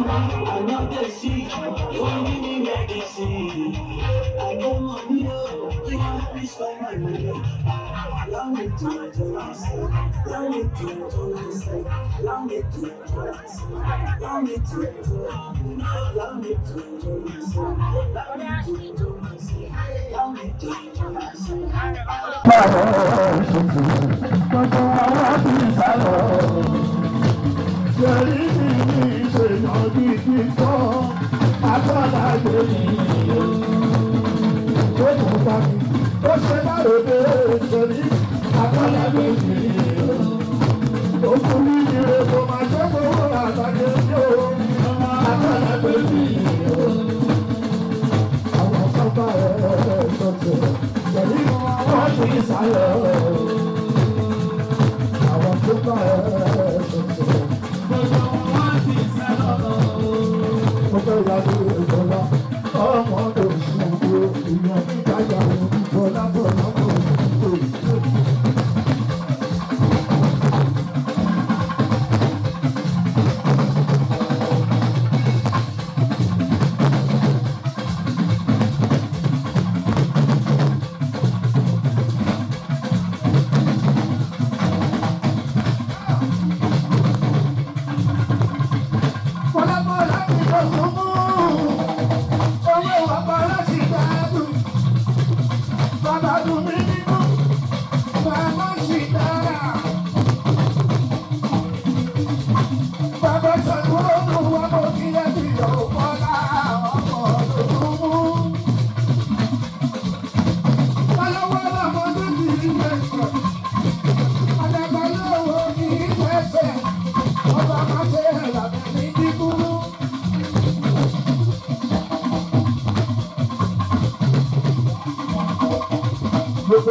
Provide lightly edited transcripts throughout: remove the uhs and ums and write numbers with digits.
I know the sea, don't give me medicine. I got money, you want to spend my money. Allow me to enjoy myself. Allow me to enjoy myself. Allow me to enjoy myself. Allow me to enjoy. Allow me to enjoy myself. Allow me to enjoy myself. Allow me to enjoy myself. Jẹ́rí mi ṣèyàn gidi kan, agbára gbèmí o. Ó mú bá mi, ó ṣe láròdé ṣèlú, agbára gbèmí o. Ó fún mi ní èkó máa ṣe fowó àtàkè sí o, agbára gbèmí o. Àwọn sábà ẹ̀ sọ̀tẹ̀, jẹ̀rí wọ́n ti sálẹ̀ o. Àwọn tó bá ẹ̀ sọ̀tẹ̀. Mo fẹ́ ya ní ìjọba, ọmọ tó ṣubú, ìyẹn nígbàgbà ìbọ̀lá bọ̀lá bọ̀ ìbò.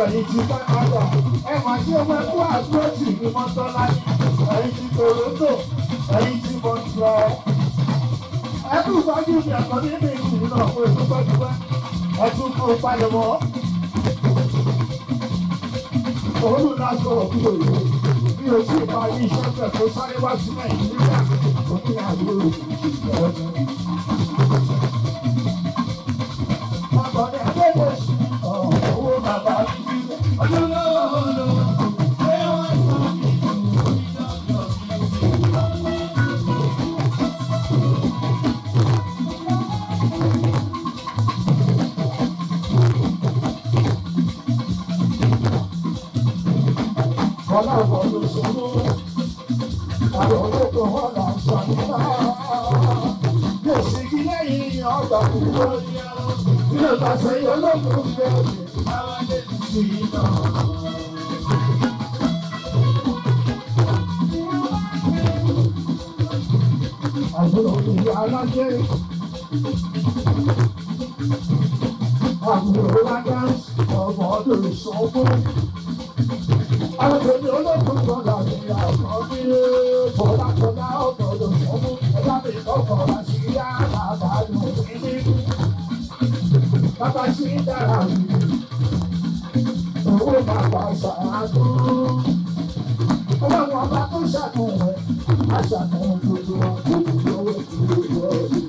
Ẹ̀yin ti bá àgbà ẹ máa ṣe ọmọ ẹkú àgbọ̀tì ní mọ́tọ́lá ẹ̀yin ti Toronto ẹ̀yin ti Montreal ẹkú ìtọ́jú mi ẹ̀kọ́ nínú ìlú náà fún ìdúpẹ́dúpẹ́ ẹ̀tún kó palẹ̀mọ́ òun lásán òkúrò yìí bí o sì parí iṣẹ́ pẹ̀ tó sáré wá sí Nàìjíríà òní àdúró ọ̀dọ́. Bàbá mi àgbẹ̀dẹ̀ sí owó bàbá mi. Ọlọ́run ló ṣòro, àwọn olóko wọn là ń sọ nípa. Yóò sì kí lẹ́yìn ọgbà kúrò ní ọgbà sẹ́yìn olóko ń bẹ òye, àwọn lè fi iná. Àbúrò ìyá alájẹ, àbúrò lágánsì, ọmọ ọdún ìṣòwò. Àwọn ènìyàn olókùn gbọ́dọ̀ ní àwọn bí bọ́lá kọjá ọ̀gbọ̀dọ̀ sọ́mú ẹ̀dá mi kọ́kọ́ bá sí yá bàbá lò níbí. Bàbá sí dára mi, owó bàbá ṣàánú. Ọlọ́run ọba tó ṣàánú rẹ̀, aṣàánú gbogbo ọkùnrin lówó gbogbo ọ̀rẹ́.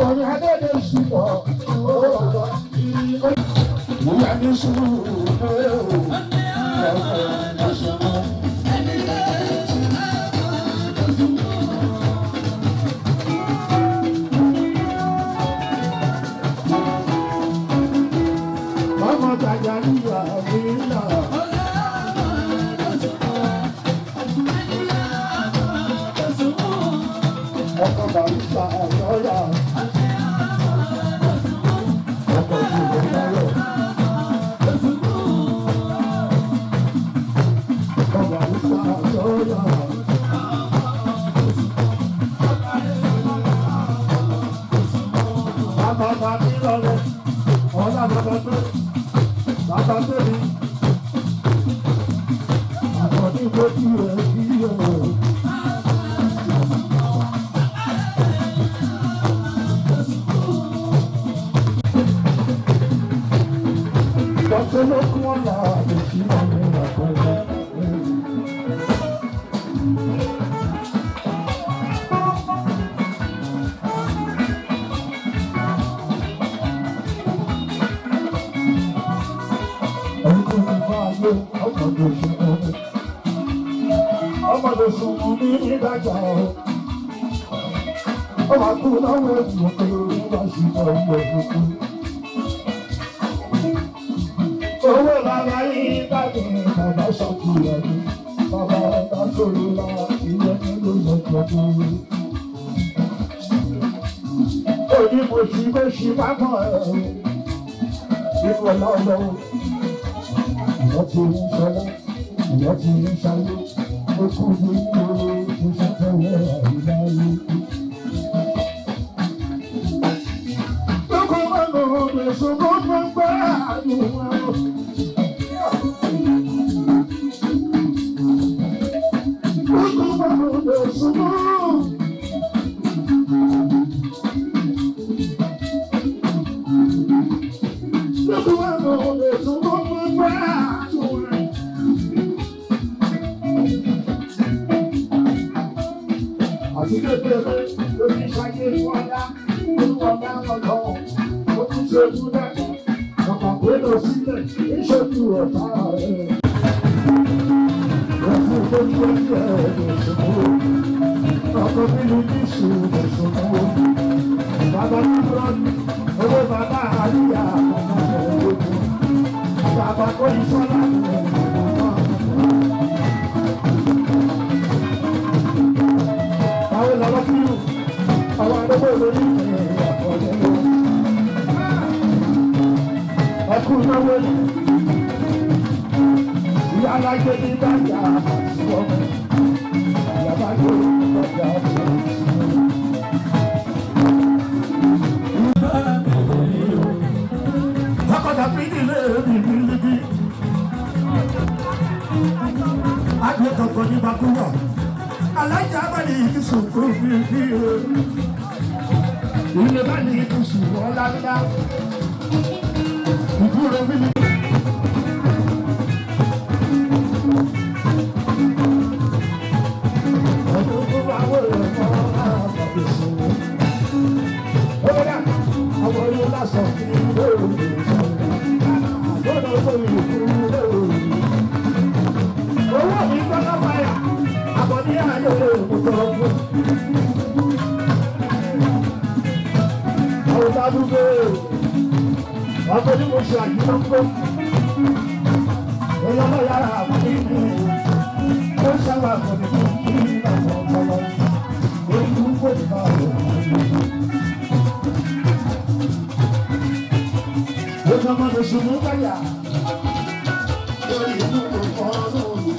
Ọ̀rẹ́ Adédè ṣùgbọ́, owó bàbá mo yà ní sùúrù lóòrò. Ọmọ tàjà níyà mi náà. Ọkọ̀ bàrúkà lọ́yà. Ọkọ̀ ìṣòro lọ́yọ̀. Bàbá tó ní àkọ́ní lójú rẹ̀ bí ọ̀rọ̀. Bọ́sẹ̀ ló kún ọ̀la àdùsí ọ̀nà àkọ́jọ́. ọmọdé sunmọ́ mi nígbàjà ọ̀ ọmọ akúrò náà wọ́n ẹ̀kú olórí wá sí ọmọ ìlú. owó bàbá yìí bàbá bàbá ṣàkóso bàbá bàbá sọ̀rọ̀ la ìyẹn ló lọ́jọ́ òní mo ṣì bá mọ̀ ẹ́ ìwọ lọ́wọ́ ìwọ ti ń sọlá ìwọ ti ń ṣayé ó kú ní ìlú ìṣàtẹ̀wé àìláyé. lóko máa ń lò ó lè ṣòro gbọ́ngbà àyùwá. lóko máa ń lò ó lè ṣòro. Àti kékeré lórí ìṣàyè ìwọ́dá, olúwọ̀dá ọ̀dọ́, ó tún ṣe ojú dẹ́kun, ọ̀pọ̀ pé lọ sílẹ̀, ìṣojú ọ̀tá rẹ̀. Ẹ̀fún tó ń gbé ní ẹ̀ẹ́dẹ̀ẹ́sọ̀kúrò, ọkọ̀ nínú níṣù ẹ̀sọ̀kúrò. Bàbá dúró ní owó bàbá àríyá ọmọ ẹ̀ẹ́dẹ̀ẹ́gbẹ̀rún. Bàbá kọ́ ìṣọ́lá àwọn àdókò lórí àkọọ́lẹ̀ lọ. Ẹkún náwó ni ìyá alájẹ ní bàjá àti ọmọ ìyá bá gbé bàjá àti ọmọ. Ọkọ̀dà fi nílé bìbìlìbì. Àgbẹ̀ kankan ní Bakúwà. Alájà bá ní ìdísùn kó bíbí o. Ilé bá ní ìdísùn ọ̀la ńlá. Ìdúró bíbí. Ọdún tó bá wọ̀ ẹ̀ mọ́ àbàbí sọ̀rọ̀. Ó bẹ̀rẹ̀ àwọn yóò lásán kí ilé òun lè sọ̀rọ̀. Àgbọ̀dọ̀ tó yẹ kú ilé òun. Owó mi gbọ́dọ̀ báyà. Àbọ̀dí ayé òkú tọrọ fún. Àwọn ìdádúgbò ọkọ̀ ní mo ṣe àjíjọ́ pé ọlọ́mọ yára àbọ̀dí ní ó ṣàwà àbọ̀dí ní ìlànà ọ̀pọ̀lọ ojú kò ní bá rẹ̀. Ó sọ mọ́ lóṣù mú báyà lórí inú ọ̀pọ̀ lóòrùn.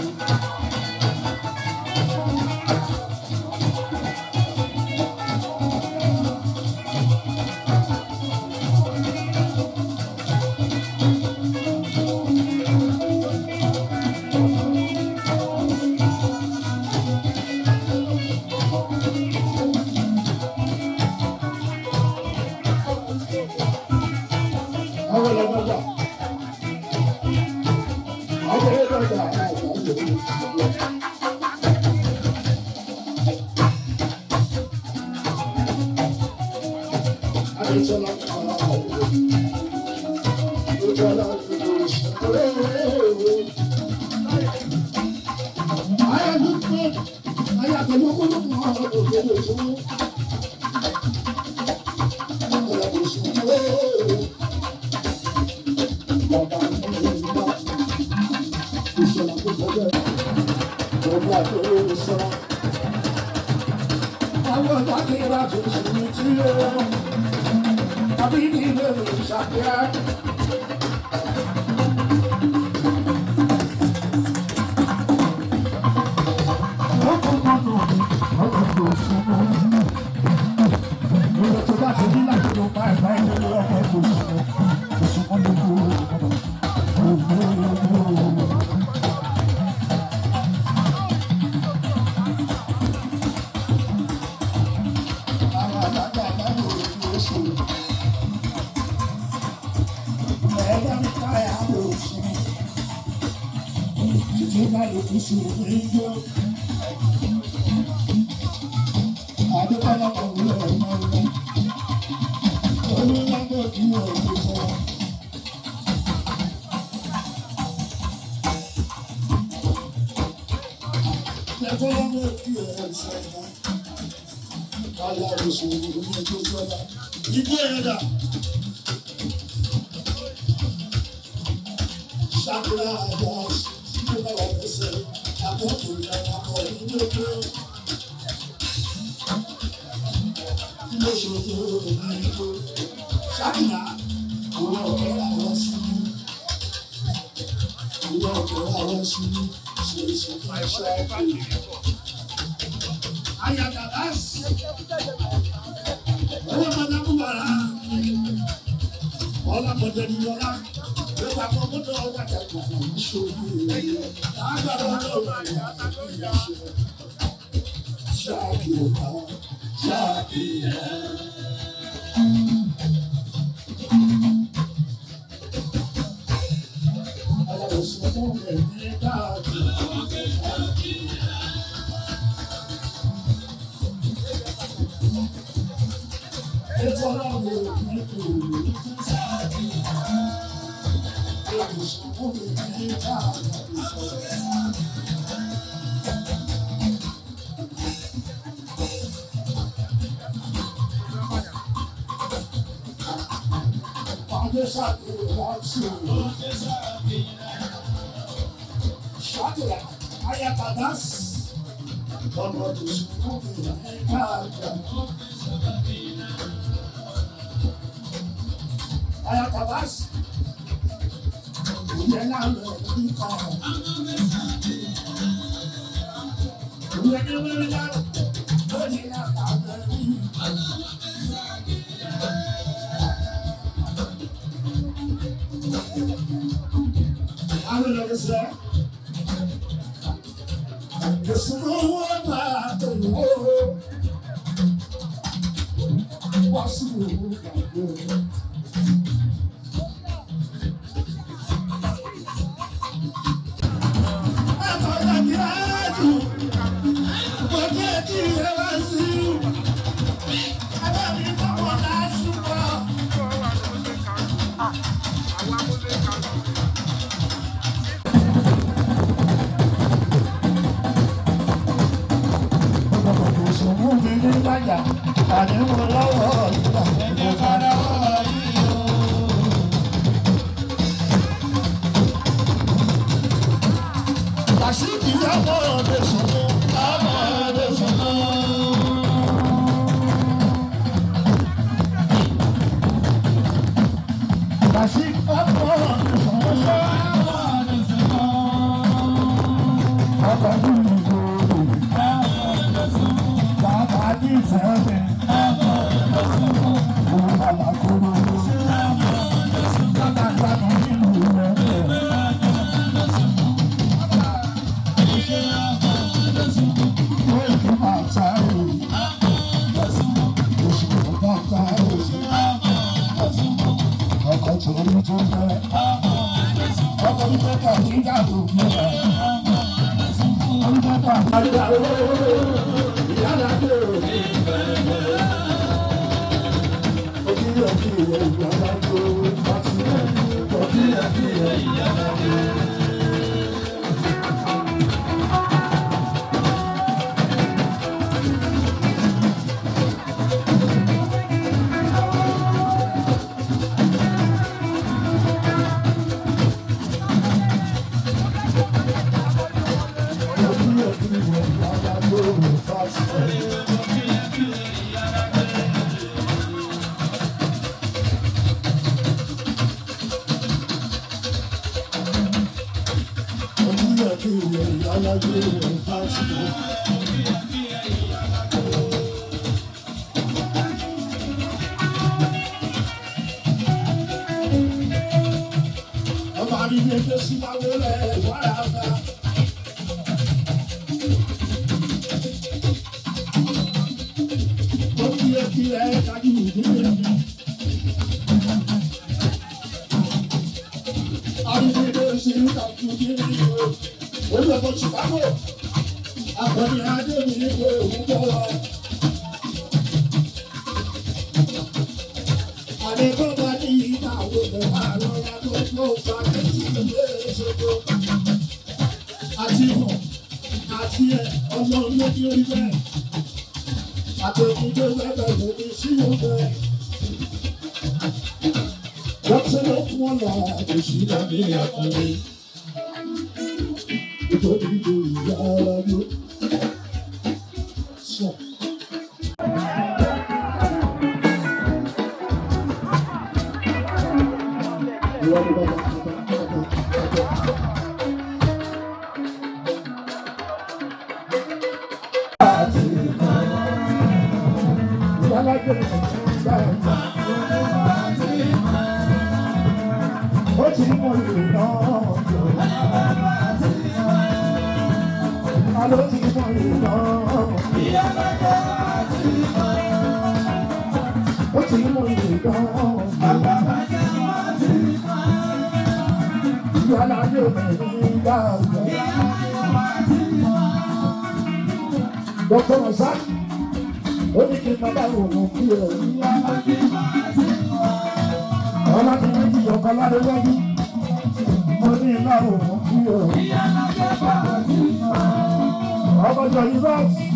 Ibu ẹ̀dá. Ṣàkóso àgbà ìjọba wà lẹ́sẹ̀ àbọ̀kùn ní àwọn ìlú tó. Ilé ìṣòro ní ìlú. Ṣàkóso àwọn ọ̀kẹ́ àwọn síbí. Àwọn ọ̀kẹ́ àwọn síbí. Ṣé ìṣòro ṣáàkì? Ayàtàdás. Owó máa ń bára. Ọlá bọ̀dẹ̀ ni ọlá. Ìgbà kan mọ́tò ọjà kẹ̀kọ́ fún ìṣòro. Lágbára ọlọ́run ìyá ìṣe. Ṣáàkì ọ̀gá. Ṣáàkì ìyá. Ayàwòsàn fún ẹ̀mí káàkiri. It's all over the Ayatabas, Yena Lika, Yena I will never say, this is what what's the Ọlọ́run ló ní orí bẹ́ẹ̀. Àtẹ̀kí tó lẹ́bẹ̀ẹ́ lórí sí ọbẹ̀. Lọ́tí ló fún ọ̀nà àkòsí lábẹ́ àkùnrin. Nítorí ìbò ìyá ara ló sọ. Ìwọ ni bàbá. Ó ti mọ ìlú náà jọ. Àlọ́ ti mọ ìlú náà. Ó ti mọ ìlú náà. Ìyá láyé obìnrin gbà jọ. Dr. Razak, ó ní kí n máa bá òun kí o. Ọlọ́dún méjì ọ̀kan ládé wájú. Mo ní iná òun kí o. Ọmọdé yunifásitì.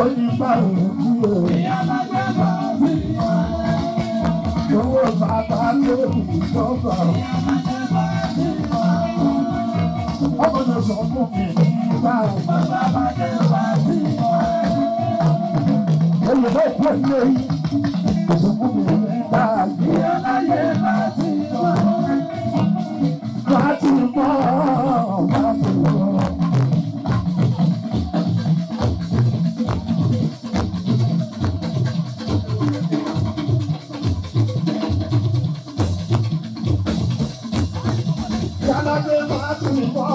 Ó ní iná òun kí o. Owó bàbá tó ìjọba. Ọmọdé sọ fún mi nígbà olùkọ́ ìpò ilé yìí. Ìsọ̀kún mi nígbà láti mọ́ láti mọ́. Yálàjẹ́ láti mọ́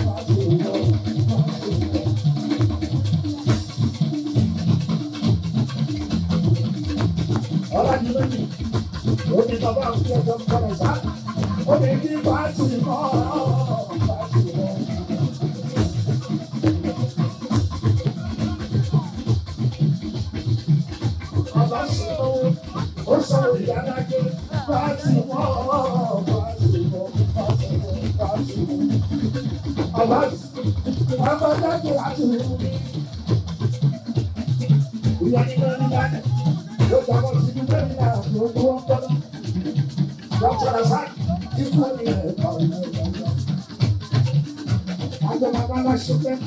láti mọ́. Ọlọ́dún méjì, ó ní bàbá àti ọjọ́ kọ́lẹ̀ sá, ó ní kí bá ti mọ́ bá ti mọ́. Ọba sọ̀rọ̀, ó sọ̀rọ̀ ìyálájẹ́ bá ti mọ́ bá ti mọ́ bá ti mọ́ bá ti mọ́. Ọba jáde láti mú mi. Ìyá ní lọ́ní lánàá. Yo estaba sin terminar, no puedo parar. Dr. Razak, you put me in a ando mamá super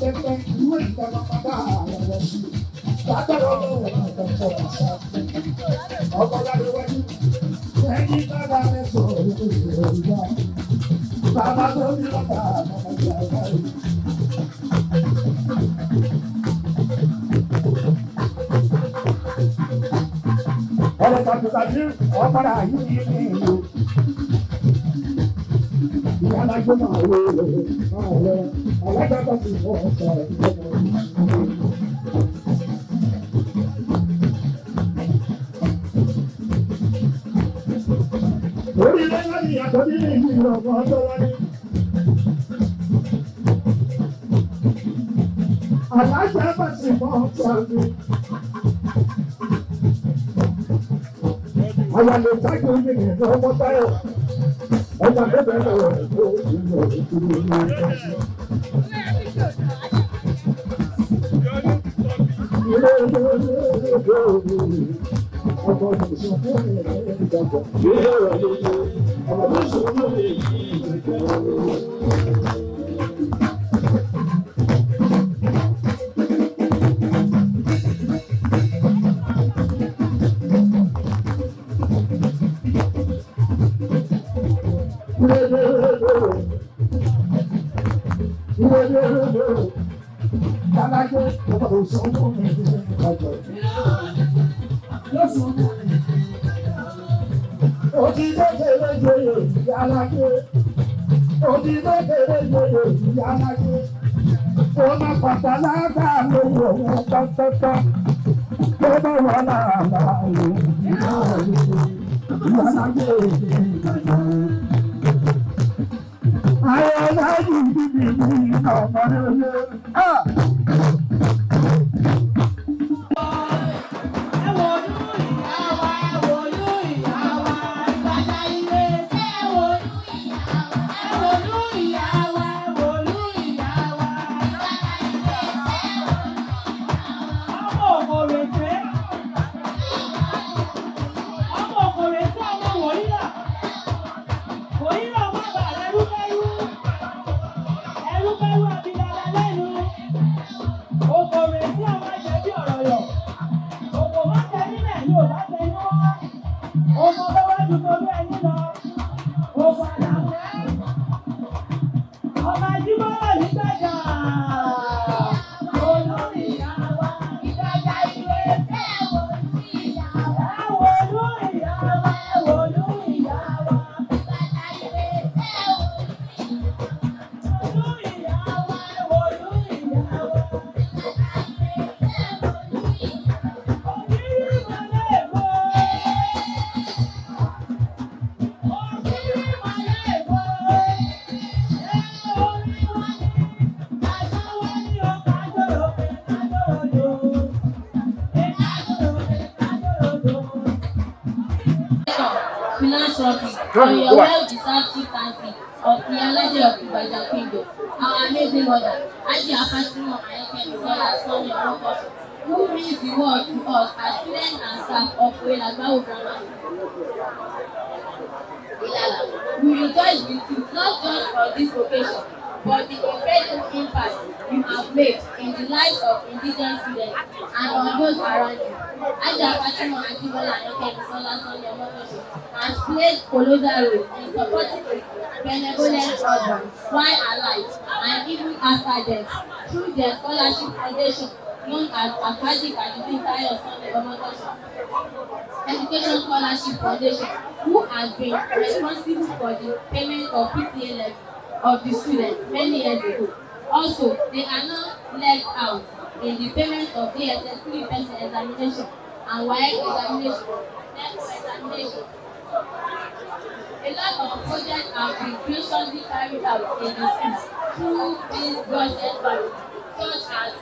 nuestra mamá la su. Tata no no pasa. Ojalá de bueno. Ni nada de eso. Baba no me la da. Olha só que tá vindo, ó para aí, e ela já não ela já tá se voltando. Oi, Maria, tô de não volto ali. Ela já tá se voltando. Aya le ta ko ni ni ọmọ tayo. Ọmọ bebe lo o ọmọ bọ́wọ́ ju torí ẹni lọ. Òwò àlàfẹ́. Ọmọ Ajíbọ́lá ní gbàjà. Olórí ìyá wa ìgbàjà ìwé fẹ́ wò ní ìyá wa. Ẹ wò olórí ìyá wa, ẹ wò olórí ìyá wa. Ìgbàjà ìwé fẹ́ wò ní ìyá wa. Olórí ìyá wa, ẹ wò olórí ìyá wa. Philanthropy on your well-deserved chieftaincy of the Alaje of Ibadan Kingdom, our amazing mother, Aji Afatimo Ayeke Bisola Sonia Okoso, who reads the word to us as students and staff of Oyelagbawo Grammar School, Ilala. We rejoice with you not just on this occasion, but the incredible impact you have made in the lives of indigent students and on those around you. Aji Afatimo Ajibola Ayeke Bisola Sonia Okoso has played colossal role in supporting benevolent husbands while alive and even after death through their scholarship foundation known as Akwaji Kadiri Tayo Sunday Omotoso Education Scholarship Foundation, who has been responsible for the payment of PTA levy of the students many years ago. Also, they are now left out in the payment of DSS 3% examination and WAEC examination. A lot of projects have been graciously carried out in the schools through this government body, such as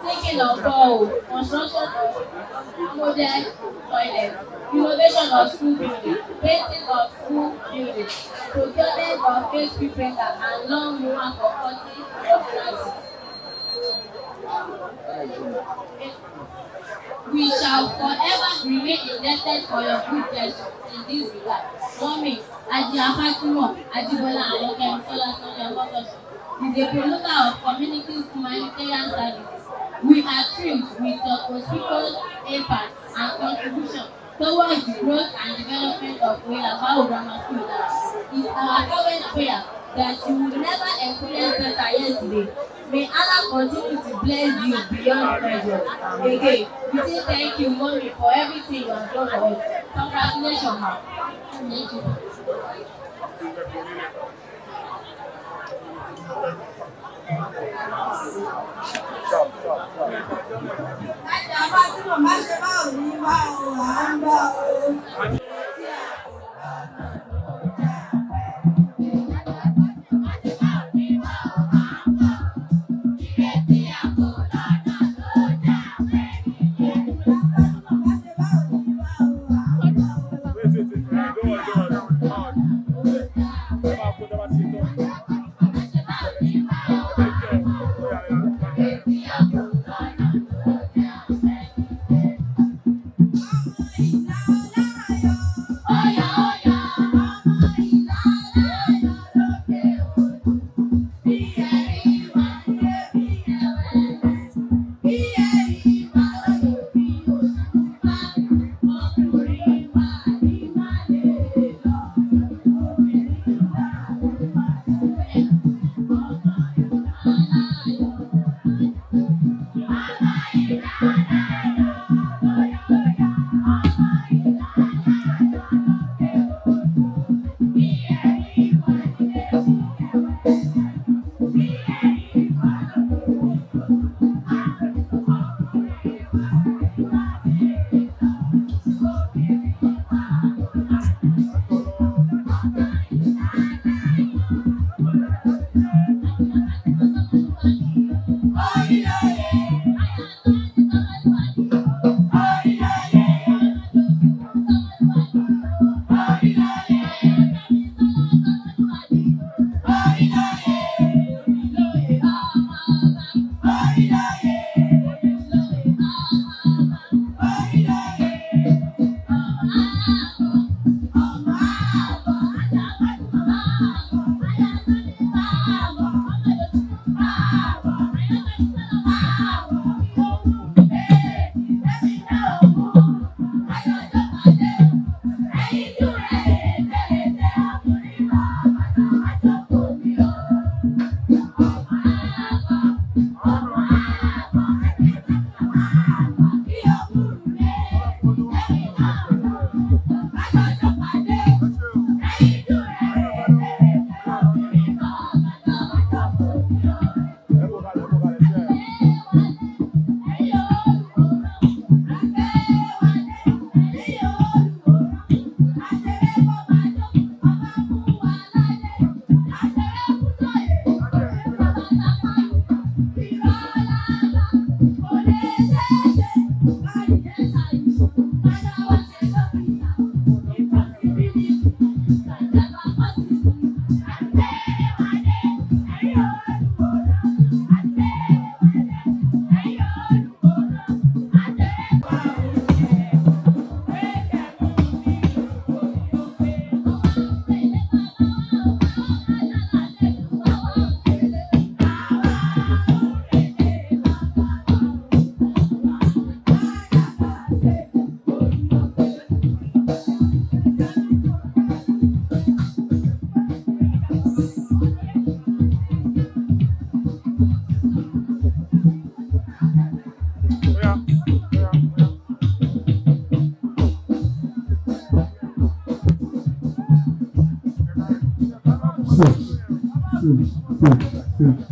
taking of boreholes, construction of modern toilets, renovation of school buildings, painting of school buildings, procurement of HP printer, and long movement for cutting of grasses. We shall forever remain indebted for your good gesture in this regard. Mommy, Aji Afatimo Ajibola Ayeke Bisola Sonia Okoso is a promoter of community's humanitarian services. We are thrilled with your conspicuous impact and contribution towards the growth and development of Oyelagbawo Grammar School. It's our fervent prayer that you will never experience better yesterday. May Allah continue to bless you beyond measure. Again, we say thank you, Mommy, for everything you have done for us. Congratulations, Ma. Thank you.